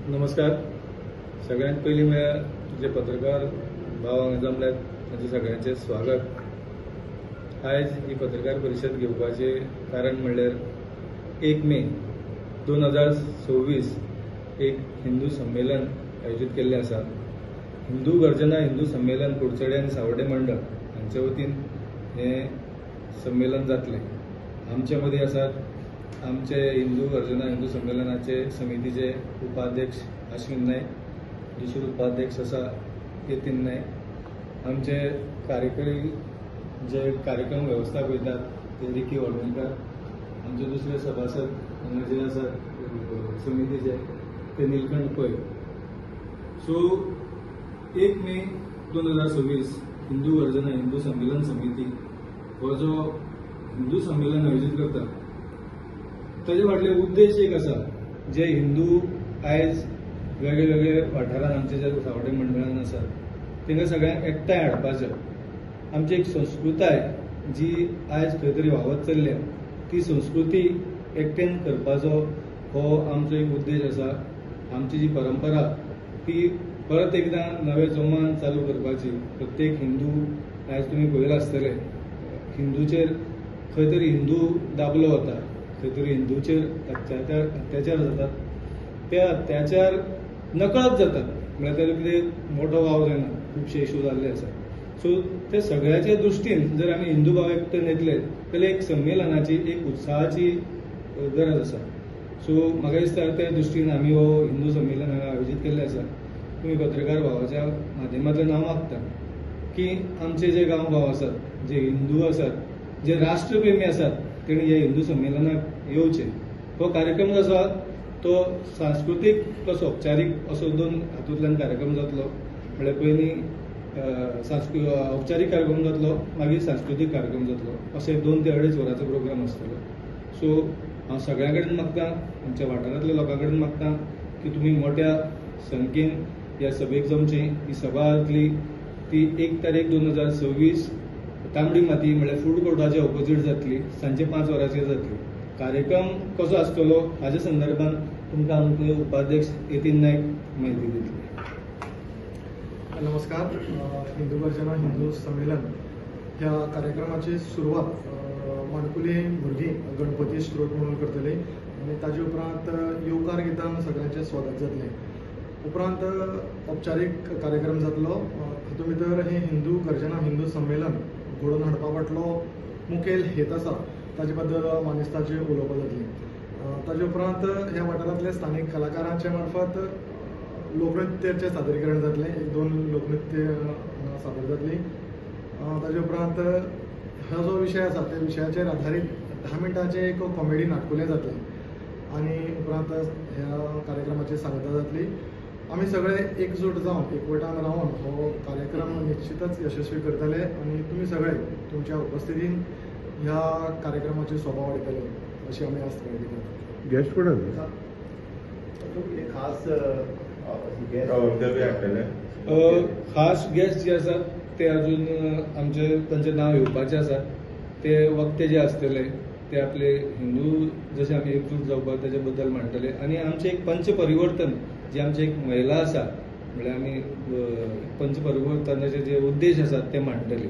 नमस्कार. सगळ्यांत पयलीं म्हळ्यार जे पत्रकार भाव हांगा जमल्यात तांचें सगळ्यांचें स्वागत. आयज ही पत्रकार परिशद घेवपाचें कारण म्हणल्यार 1 मे 2026 एक हिंदू संमेलन आयोजीत केल्लें आसा. हिंदू गर्जना हिंदू संमेलन कुडचडे आनी सावर्डे मंडळ हांचे वतीन हें संमेलन जातलें. आमचे मदीं आसात आमचे हिंदू गर्जना हिंदू संमेलनाचे समितीचे उपाध्यक्ष अश्विन नायक, दुसरो उपाध्यक्ष आसा येतीन नायक, आमचे कार्यकारी जे कार्यक्रम वेवस्था पळयतात ते रिकी होळमेकर, आमचे दुसरे सभासद हांगा जे आसात समितीचे ते निलकंठ पै. सो 1 मे 2026 हिंदू गर्जना हिंदू संमेलन समिती हो जो हिंदू संमेलन आयोजीत करता ताजे फाटले उद्देश एक आसा, जे हिंदू आयज वेगळे वेगळे वाठारांत आमचे जे सावडे मंडळान आसात तांकां सगळ्यांक एकठांय हाडपाचें. आमची एक संस्कृताय जी आयज खंय तरी व्हांवत चल्ल्या ती संस्कृती एकठांय करपाचो हो आमचो एक उद्देश आसा. आमची जी परंपरा ती परत एकदां नव्या जोमान चालू करपाची. प्रत्येक हिंदू आयज तुमी पळयलां आसतलें, हिंदूचेर खंय तरी हिंदू दाबलो वता, खंय तरी हिंदूचेर अत्याचार जातात, ते अत्याचार नकळत जातात, म्हळ्यार ताजो कितें मोठो वाव जायना, खुबशे इशू जाल्ले आसात. सो ते सगळ्याच्या दृश्टीन जर आमी हिंदू भाव एकठांय येतले जाल्यार एक संमेलनाची एक उत्साहाची गरज आसा. सो म्हाका दिसता त्या दृश्टीन आमी हो हिंदू संमेलन हांगा आयोजीत केल्लें आसा. तुमी पत्रकार भावाच्या माध्यमांतल्यान हांव मागता की आमचे जे गांव भाव आसात, जे हिंदू आसात, जे राष्ट्रप्रेमी आसात तेणी ह्या हिंदू संमेलनाक येवचें. हो कार्यक्रम जो आसा तो सांस्कृतीक प्लस औपचारीक असो दोन हातूंतल्यान कार्यक्रम जातलो. म्हळ्यार पयलीं औपचारीक कार्यक्रम जातलो, मागीर सांस्कृतीक कार्यक्रम जातलो, अशें 2 ते 2.5 वरांचो प्रोग्राम आसतलो. सो हांव सगळ्यां कडेन मागता, आमच्या वाठारांतल्या लोकां कडेन मागता की तुमी मोठ्या संख्येन ह्या सभेक जमचें. ही सभा जातली ती 1 तारीख 2026 तांबडी माती म्हळ्यार फूड कोर्टाच्या ऑपोजीट जातली, सांजे 5 वरांचेर जातली. कार्यक्रम कसो आसतलो हाज्या संदर्भात तुमकां आमचे उपाध्यक्ष येतीन नायक म्हायती दितले. नमस्कार. हिंदू गर्जना हिंदू संमेलन ह्या कार्यक्रमाची सुरवात माणकुली भुरगीं गणपती स्त्रोत म्हणून करतली आनी ताजे उपरांत येवकार गितान सगळ्यांचें स्वागत जातलें. उपरांत औपचारीक कार्यक्रम जातलो. हातूंत भितर हें हिंदू गर्जना हिंदू संमेलन घडोवन हाडपा फाटलो मुखेल हेत आसा ताजे बद्दल मानेस्ताचें उलोवपां जातलें. ताजे उपरांत ह्या वाठारांतल्या स्थानीक कलाकारांच्या मार्फत लोकनृत्याचें सादरीकरण जातलें. 1-2 लोकनृत्य हांगा सादर जातलीं. ताजे उपरांत हो जो विशय आसा त्या विशयाचेर आधारीत 10 मिनटांचें एक कॉमेडी नाटकुलें जातलें आनी उपरांत ह्या कार्यक्रमाची सांगता जातली. आमी सगळे एकजूट जावन एकवटान रावन हो कार्यक्रम निश्चितच यशस्वी करतले आनी तुमी सगळे तुमच्या उपस्थितीन ह्या कार्यक्रमाची शोभा वाडयतले अशी आमी आस्त बाळगितात. गेस्ट कोण आसा? खास खास गेस्ट जे आसात ते अजून आमचे तांचे नांव येवपाचे आसा. ते वक्ते जे आसतले ते आपले हिंदू जशे आमी एकजूट जावपाक ताजे बद्दल मांडटले आनी आमचें एक पंच परिवर्तन जे आमचे एक महिला आसा म्हळ्यार आमी पंच परिवर्तनाचे जे उद्देश आसात ते मांडटले.